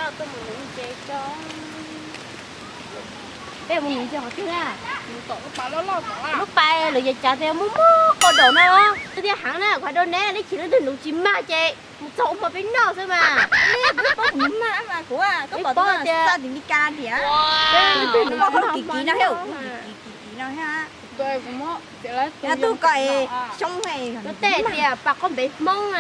Peb mus nuv ntses qhov twg na? Lub pas lawv yeej tsav tias muaj muaj qau daum no, twb thiaj heev na, kuv hais rau neb, neb chim leej twg nuv tsis mag ces mus txog ua hmo peb noj xwb mas. Peb paub tias tim Meskas tias, peb leej twg nuv tsis mag hmo no. Yog tug ko xyoob, koj tej tias pas qaub npev Hmoob na.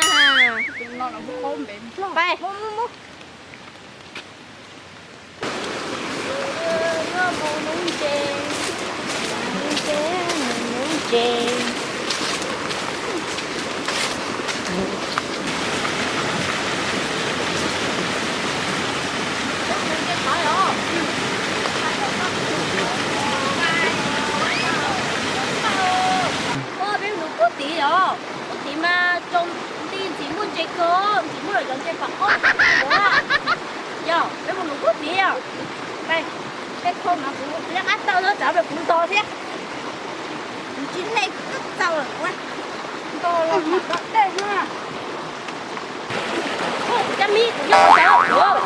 Peb mus nuv puag tid os, puag tid mas zoo li ntxim muaj ntses kawg, ntxim muaj lawm cov ntses pom qaub. Yog peb mus nuv puag tid os. Peb, peb khau mas kuv liab qab tau xwb, tsam kuv ntog thiab. Kuv tsis hle kuv twb txaus lawm. Ntog los mam dam dej na. Cab mib, kuv nyob qhov ntawd.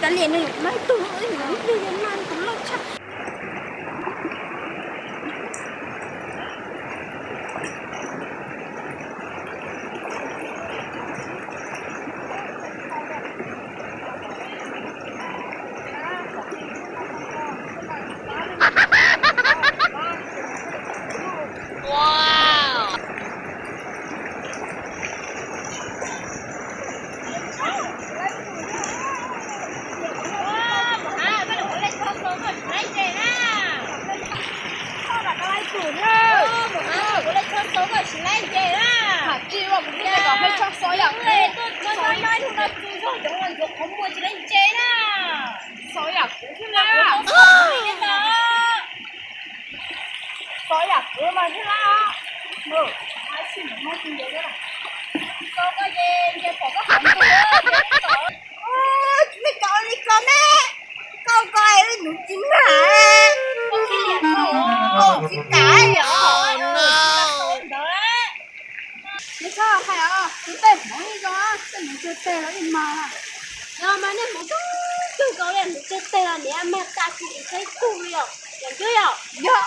Kav liam nws, mas tus no ib yam nws tus loj tshaj. Txov yam kuv mas thiaj lab os. Tab sis nws muaj tus ntawd thiab. Txov koj ces ntshe pom koj qhov ntawd. Tsis me koj li ko me, koj ko es nuv tsis mag, koj tsis liam koj, koj tsis kam yom. Ntawd neb txhob hais os, tus tej hmoov ib zoo, tej nuv tsawg teg los ib mag. Yog mas nej hmoov tug kawg nkaus li, nuv tsawg teg los niam mag tas tsis saib tug li os, yam ncub yom. Yog.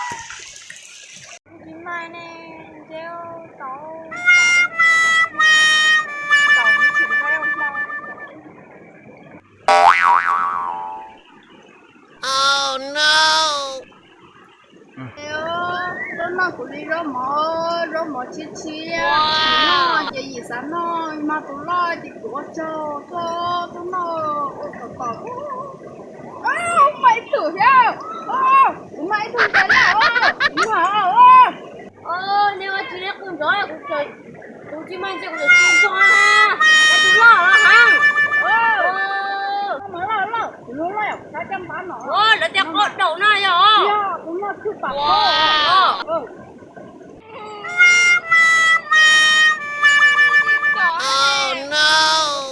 Tsis mag ne, ntshe tau, tau tsis saib hmo. Koj noj kuv li zaub mov, zaub mov tshiab tshiab, kuv noj ces yim xav noj, mag tus loj ces kuv ua tsaug tuaj, tuaj noj ua kom kom. Kuv mag ib tug thiab, kuv mag ib tug ntawd na, kuv mag. Neb ua tsis neb qw nrov, kuv tsis mag ntses kuv tsis ntog, tus loj los heev. Lawv tias qaub daum no yog. Kuv noj twb pam.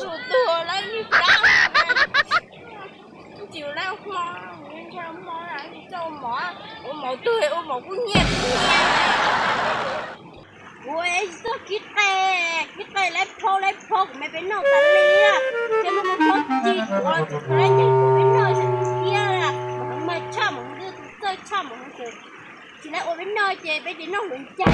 Tus tuag lawv ib plab. Tsis lawv hmo, ntshai hmo, tsis txawj mov, ua mov twg ua mov kuj nyiaj. Kuv Tuaj kib qe, kib qe laib plhaub laib plhaub kuv me peb noj tas li. Ces muaj mus plhaub cig tuav los tsis tau laib nceeg kuv peb noj xyov li tiag. Mus heev mas tshaj mus heev twb tus txawj tshaj mus heev ces tsis laib ua peb noj ces peb ces noj hluav ncaig no peb.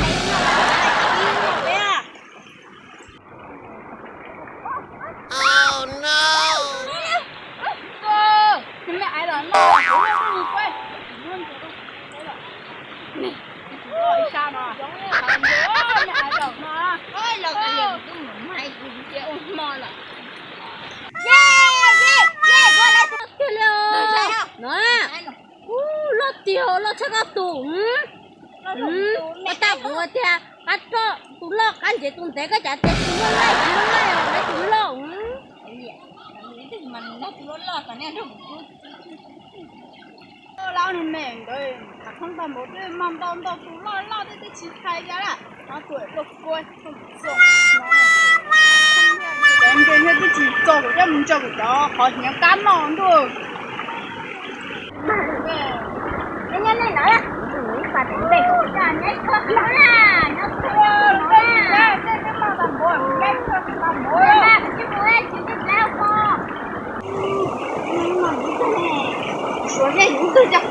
Tiag li, no, ub, loj tiag, loj tshaj koj tus. Pab tab kuv tias pab roj tus loj qab ntsev tus ntev, koj cas tias tus loj laij, tus loj laij os, tus loj. Lab nws me ntawd, qhov thoob tag npaum twb mog ntau ntau tus loj loj twb twb tsis txhais li lawm, qhov tuam loj kua. Cov nce thiab twb tsis txog kuv thiab mus ntsawg kuv cov qhov hniav kab noj ntuj. Suav nej yus twg cov.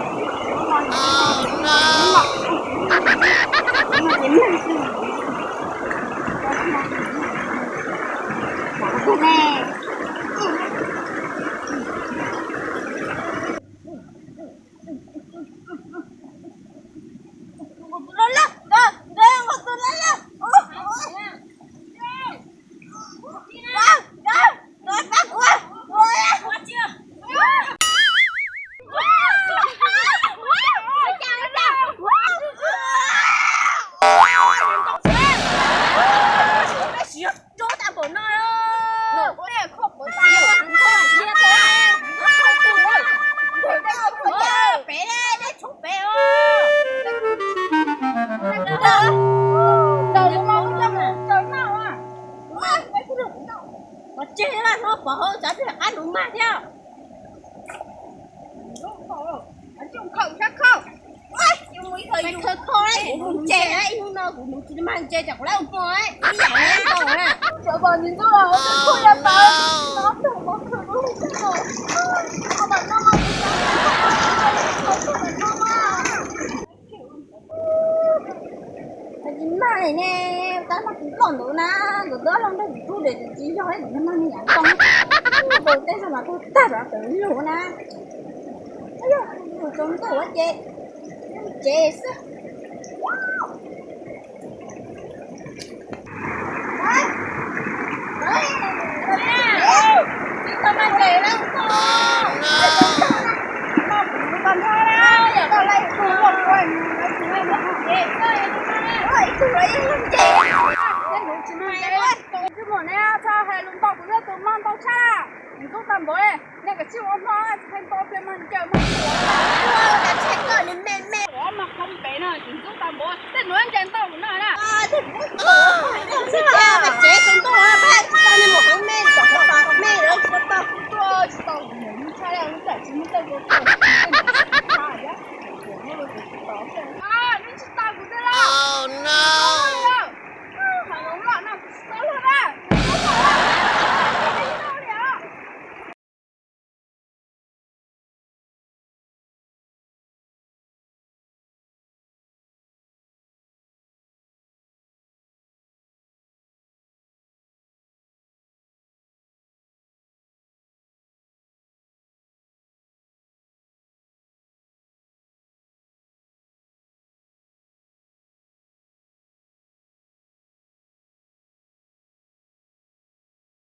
Pov tseg no pov hauv xyov twg qab nuv mag thiab. Khawb khawb, kuv mus ntses, ib hnub no kuv mus tsis mag ntses tsam kuv lawv ua pog ib yam li ntau na. Cov pom ntxim ntxub los kuj yog tau, no tug mov khwv lub xwb no. Tsis mag li ne, tab mas tus loj ntawd na, tus loj nrog kuv tub ces tsis yog kuv mag li yam ntau. Tus tej no mas kuj tag rov tawm lug na. Yog tus tsaus ntuj ces tsev xwb. Tsis muaj ne, txhob hais lus ntau, kuv yog tus mag ntau tshaj. Ntxub tag npaum li, nej kav tsij ua hmo, tsis hais ntau pliag mag ncaws mag tuav. Ua mas qhov pem no tsis ntxub tag npaum, tej nuav ncaws ntau kuv noj na.